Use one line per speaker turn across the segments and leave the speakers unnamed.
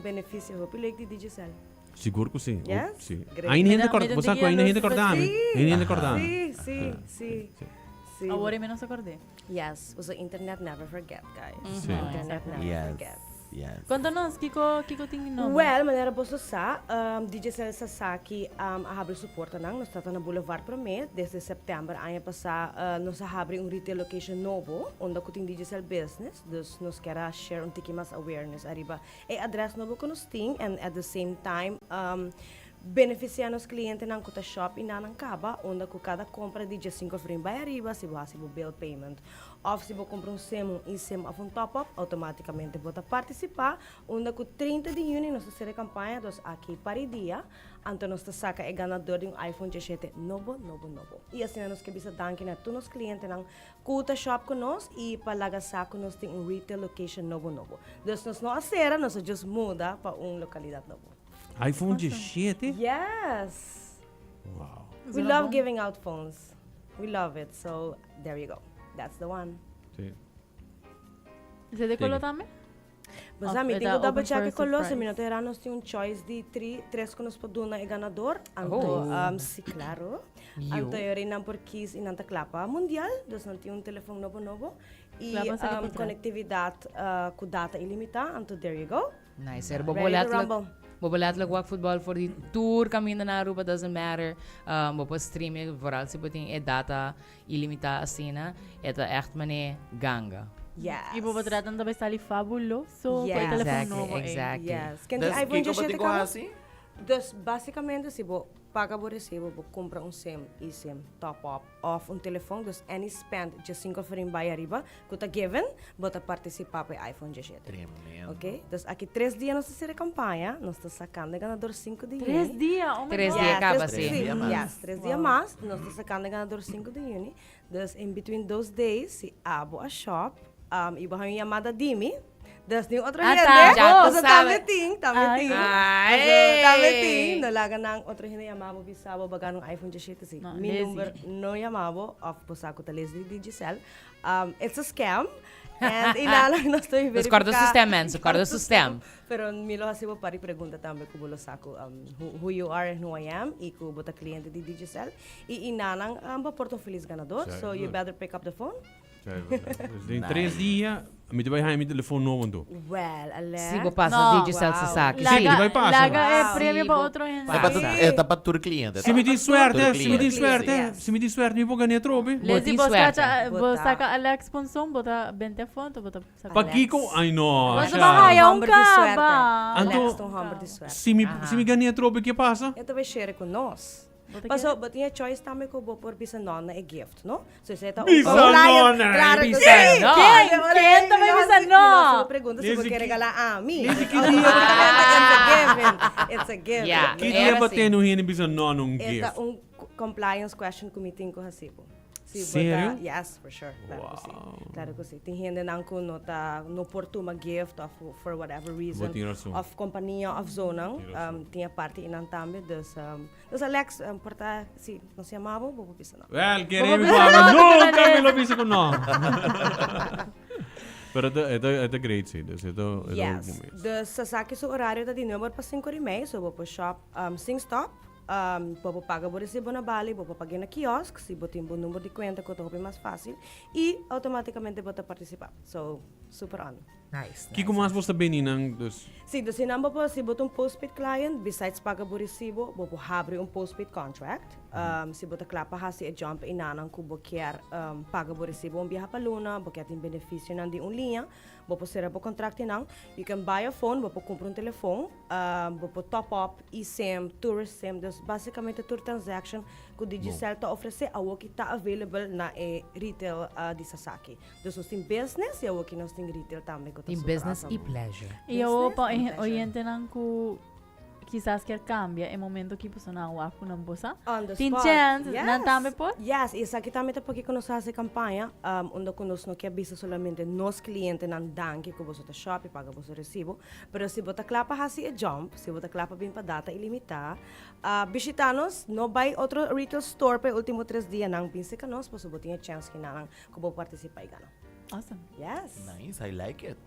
beneficio hopi leuk di Digicel.
Sigur cu si.
Yes?
Si.
Great.
Ainda hende
Mi ta-
corda,
mi ta
bo sa cu
tiki
ainda hende
jaloers.
corda mi.
Si.
Ainda hende corda mi.
Si, si, si. Si.
Awor e menos acordé.
Yes, so internet never forget, guys.
Si.
Internet never
Yes.
forget.
Yes.
Conta nos, kico, kico tin di nobo?
Well, manera boso sa, um, Digicel Sasaki um, a habri su portanan. Nos tata na Boulevard Promé. Desde september aña pasá uh, nos a habri un retail location nobo, unda ku tin Digicel Business. Dus nos kier a share un tiki mas awareness ariba e adres nobo ku nos tin and at the same time um, beneficia nos clientenan ku ta shop i nan kaba, unda ku kada compra di 15 florin bai ariba, si bo hasi bo bill payment. Of si bo compra un SIM, un eSIM of un top-up, automaticamente bo ta participa, unda ku 30 di juni nos ta sera e campaña, dus aki pari dia, anto nos ta saca e ganador di un iPhone 17 nobo, nobo, nobo. I asina nos ke bisa danki na tur nos clientenan ku ta shop ku nos i pa laga sa ku nos tin un retail location nobo nobo. Dus nos no a sera, nos a just muda pa un localidad nobo.
iPhone 17?
Yes!
Wow.
We love giving out phones. We love it. So there you go. That's the one.
Si.
Is de color tambe?
Mas
Of
a mi
e
tin
ta
ku double
open
check
for
e color. Si mi
surprise.
no ta era nos tin un choice di tri, tres ku nos por duna e ganador. Anto,
Oh.
si, claro.
Yo.
Anto yori nan por kies i nan ta kla pa mundial. Dus nan tin un telefon nobo nobo. I
Kla pa saka portret.
konektividat ku data ilimita. Anto there you go.
Nice. Er, bo
Ready to
letterlijk,
rumble.
bo por letterlijk wak voetbal voor die tour caminda na Aruba, doesn't matter. Bo por streamen, vooral si bo tin e data ilimita asina. E ta echt mane ganga.
Yes.
Y bo portretnan ta bay sali fabuloso cu e
Yes.
telefon
Exactly,
nobo ey.
exactly.
Yes. Ken tin
Dus
iPhone
kiko bo
17
tin ku
kaba?
hasi?
Dus basicamente si bo paga bo recibo, bo cumpra un SIM, eSIM, top up of un telefon, dus any spend 15 florin bay ariba cu ta given, bo ta participa pa e iPhone 17.
Tremendo.
Ok, dus aki 3 dia nos ta cera campaña, nos ta sacando e ganador 5 di juni.
3 dia, oh my
3
God.
dia
Yes,
caba,
3
si.
sí,
Dia mas.
yes, 3 dia mas, nos ta sacando e ganador 5 di juni. Dus in between those days, si abo a shop, y bo haña un yamada di mi, dus ni otro
Ah,
hende,
ta.
Ya
dus
tu
tambe
sabe.
tin, tambe
Ay.
tin.
Ay.
Dus tambe tin, no laga nan otro hende yama bo, bisa bo, bo gana un iPhone 17, si.
No,
Mi
lazy.
number no yama bo, of bo sa cu ta Leslie di Digicel. It's a scam. And y nan nos ta
Dus corda
verifica.
su stem, mensen, corda su stem.
Pero mi lo haci bo par di pregunta tambe cu bo lo sa cu who you are and who I am y cu bo ta cliente di Digicel. Y y nanan bo por ta un feliz ganador, so you better pick up the phone.
Dus den 3 dia mi ta bay haña mi telefon nobo anto.
Well, Alex.
Si bo pasa
No.
Digicel
Wow.
su saki.
Sí,
Sí.
di bay pasa.
Laga e
Wow.
premio
Sí,
pa
bo
otro hende.
pasa.
E pa ta pa tur cliente.
Si mi tin suerte,
Tur
si mi tin
cliente.
suerte,
Yes.
si mi tin suerte mi por gana atrobe.
Bo
Leslie,
tin
bo
suerte.
scacha, bo
Bo ta.
saca Alex Ponson, bo ta bente foto, bo ta saca.
Pakiko? Ay no.
Bo ta
Sharon.
bahaya un
Homber di suerte.
caba.
Anto-
Alex ta un homber di suerte.
Si mi si mi gana atrobe ke pasa?
E ta bay share cu nos.
Bo ta
Paso,
kere?
bo tin e choice tambe cu bo por bisa no na e gift, no? So esey ta un
Bisa
compliance.
no na e
Claro cu
Bisa
sí.
no.
Ken?
Ora
Ken ta
mi
bay
lo
bisa
haci- mi
no?
lo haci bo pregunta si bo
Lizzy,
kier
ki-
regala ami.
Lizzy, ki dia-
Automaticamente it's a given. It's a given.
Yeah.
Ki
Era
dia
así.
ba tene un hende bisa no na un
E ta
gift?
un compliance question cu mi tin cu haci bo. Si bo ta-
Serio?
Yes, for sure. Claro cu si.
Wow.
Claro cu si. Tin hendenan cu no ta, no por tuma gift of for whatever reason.
Bo tin razon.
Of compania of zonan.
Tin razon.
Tin aparte inan tambe. Dus, dus Alex, por ta, si nos yama bo, bo por bisa no.
Wel, kere
Bo
mi
por bisa
cu
no,
nunca
Alex.
mi lo bisa cu no. Pero e ta, e ta, e ta great, si. Dus e ta, e ta
Yes.
hopi mes.
Dus Sasaki su horario ta di 9 or pa 5 or y mei, so bo por shop sin stop. Bo por paga bo recibo na bali, bo por pag'é na kiosk, si bo tin bo number di cuenta cu ta hopi mas facil, y automaticamente bo ta participa. So, super on.
Nice, nice.
Kico mas bo ta bini nan dus?
Si, dus si nan bo por, si bo ta un postpaid client, besides paga bo recibo, bo por habri un postpaid contract. Si bo ta cla pa haci e jump enanan cu bo kier paga bo recibo un biaha pa luna, bo kier tin beneficionan di un liña, bo por cera bo contract enan. You can buy a phone, bo por cumpra un telefon, bo por top up eSIM, tourist SIM, dus basicamente tur transaction cu Digicel ta ofrece awoki ta available na e retail di Sasaki. Dus nos tin business y awoki nos tin retail tambe cu ta
Tin
super
business y
awesome.
pleasure.
Y awo pa
Business and pleasure.
oyentenan cu kisas kier cambia e momento ki paso nan wak cu nan bosa.
On the
Tin
spot.
chance, nan
Yes.
tambe por?
Yes, y esaki tambe ta porque cu nos a haci campaña, unda cu nos no kier bisa solamente nos clientenan danki cu boso ta shop y paga boso recibo, pero si bo ta cla pa haci e jump, si bo ta cla pa bin pa data ilimita, bishita nos, no bay otro retail store pa e ultimo 3 dianan, bin cerca nos pasobra bo tin e chance kinanan cu bo participa y gana.
Awesome.
Yes.
Nice, I like it.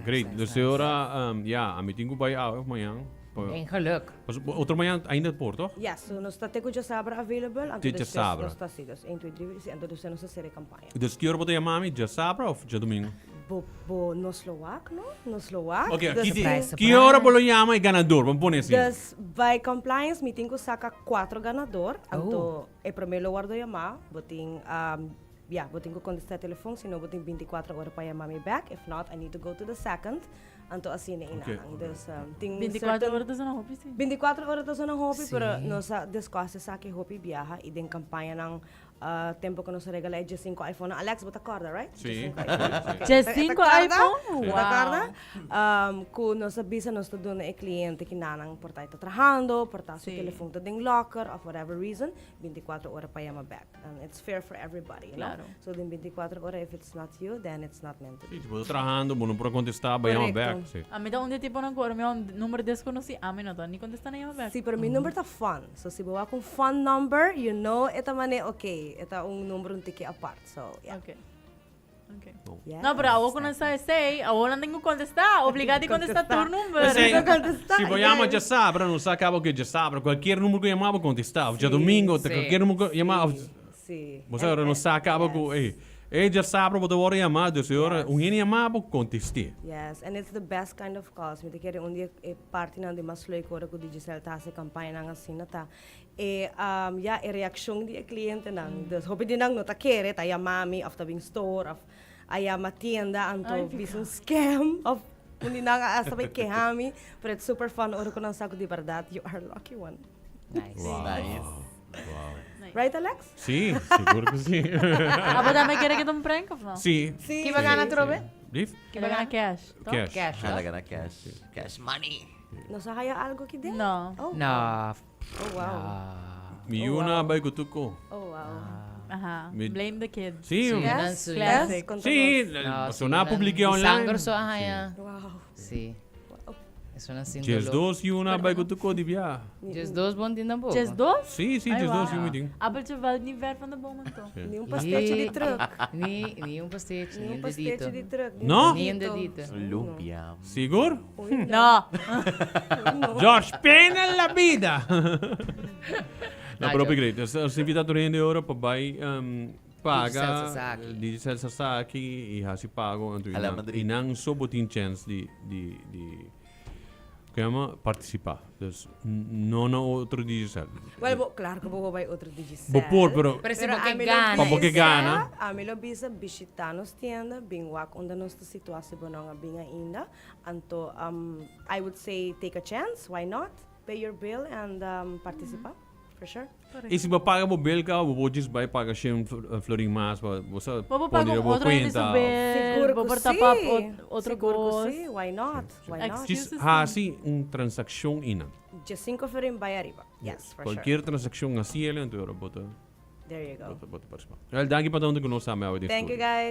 Great. Dus e ora, ya, ami tin ku bai awe of mañan.
En geluk.
Otro mañan ainda por, toch?
Yes, so nos ta te ku djasabra available.
Te djasabra.
Nos ta si, dus 1, 2, 3, si, anto dus nos ta sera e kampaña.
Dus ki ora bo ta yama mi? Djasabra of djadomingo?
Bo, bo, nos lo wak, no? Nos lo wak.
Ok,
Dus
ki di,
tin-
ki ora bo lo yama e ganador? Bo pone asina.
Dus by compliance mi tin ku saka kuatro ganador, anto e promé lo wòrdu yamá, bo tin Ya, bo tin ku kontestá e telefon, si no bo tin 24 ora pa yama mi bèk, if not I need to go to the second, anto asina i nan. Dus tin
24
certain
ora ta zona hopi si.
24 ora ta zona hopi, pero nos a discuss esaki hopi biaha i den kampañanan tempu ku nos a regala e diesinko iPhone. Alex bo ta kòrda, right?
Si.
Diesinko iPhone. Ok.
Diesinko
Ta kòrda?
iPhone?
Bo ta kòrda?
Wow.
Ku nos a bisa nos ta duna e kliente kinanan por ta e ta trahando, por ta su telefon ta den locker of whatever reason, 24 ora pa yama bèk. And it's fair for everybody, you know?
Claro.
So den 24 ora if it's not you, then it's not meant to be.
Si, si bo ta trahando, bo no por a contesta, bo yama
Correcto.
back. Si.
Ami ta un di e tiponan ku ora mi a un number deskonosí, ami no ta ni kontestá ni yama bèk.
Si, pero mi number ta fun. So si bo wak un fun number, you know e ta mane ok, e ta un number un tiki apart. So, yeah.
Ok. Ok.
Yes.
No, pero awor ku nan sa esei, awor nan tin ku kontestá, obligá di kontestá tur number.
Esei,
Tin ku kontestá,
si bo yama
yes.
djasabra, no sa kaba ku djasabra, kualkier number ku yama bo kontestá, of djadomingo,
Sí.
kualkier number ku yama, of
Sí.
Bo sa ora no sa kaba ku,
Yes.
ey, e djasabra bo ta wòrdu yamá, dus e ora un hende yama bo, kontest'é.
Yes, and it's the best kind of calls. Mi ta kere un di e partinan di mas leuk ora ku Digicel ta hasi kampañanan asina ta E ya e reaccion di e clientenan. Dus hopi di nan no ta kere, ta yama mi of ta bin store of a yama tienda anto bisa un scam of un di nan a hasta bay keha mi. Pero it's super fun ora cu nan sa cu di berdad you are lucky one.
Nice.
Wow.
Nice.
Wow.
Right Alex?
Si, sigur cu si.
Abo tambe kere ke ta un prank of no?
Si.
Si.
Ki ba gana atrobe?
Lief?
Ki ba gana cash? Toch?
Cash.
Cash,
Hala
toch?
gana cash. Cash money.
Nos a haya algo aki den?
No.
Oh,
No.
Oh wow.
Mi
Oh,
yuna
wow.
bai ku tuko.
Oh wow.
Aha.
Mi-
Blame the kids.
Sí.
Sí.
Yes,
Yes.
yes, konta
Sí,
nos.
No,
so na publiqué online.
Sanger so aha ya.
Wow.
Sí. Eso na sin
Jes
dolor.
dos yuna bai ku tuko di bia.
Jes dos bon tin tampoco.
Just dos?
Sí, sí,
Ai,
jes dos
wow.
yu meeting.
Appeltje valt niet ver van de bomen, toch?
Ni un pastechi di truck.
Ni, ni un pastechi,
Ni
ni
un
un
pastechi
dedito.
di truck. Ni
No?
un
Ni un
dedito.
dedito.
Lumpia.
Sigur?
Uy,
No.
George, pena la vida! No,
Ah,
pero
George.
great. Dus nos invita tur hende ora pa bai paga
Digicel Sasaki.
Digicel Sasaki y hasi pago anto
Hala
y nan,
Madrid.
y nan so bo tin chance di di di ¿cómo llama? Participa. Dus no na otro Digicel.
Well, bo, claro que bo bai otro Digicel.
Bo por, pero
Pero si
Pero
bo ke
ami lo
gana.
Pa bo ke
bisa-
gana.
Ami lo bisa bishita nos tienda, bin wak unda nos ta situa si bo no a bin ainda. Anto, I would say take a chance, why not? Pay your bill and participa, for sure.
Y si bo paga bo bill caba, bo por djis bai paga shen florin mas pa bo sa
Bo por
pone
paga un
bo
otro hende su
cuenta.
bill,
Sigur
bo
cu
por
sí.
tapa otro
Sigur cu
cos.
sí, why not? Why not?
Djis
Excuses
haci un transaccion inan.
Dje cinco florin bai ariba. Yes, for sure.
Cualkier transaccion haci el, anto bo ta
There you go.
bo ta participa. Wel, danki pa ta hunto cu nos tambe awe den
Thank you
studio.
guys.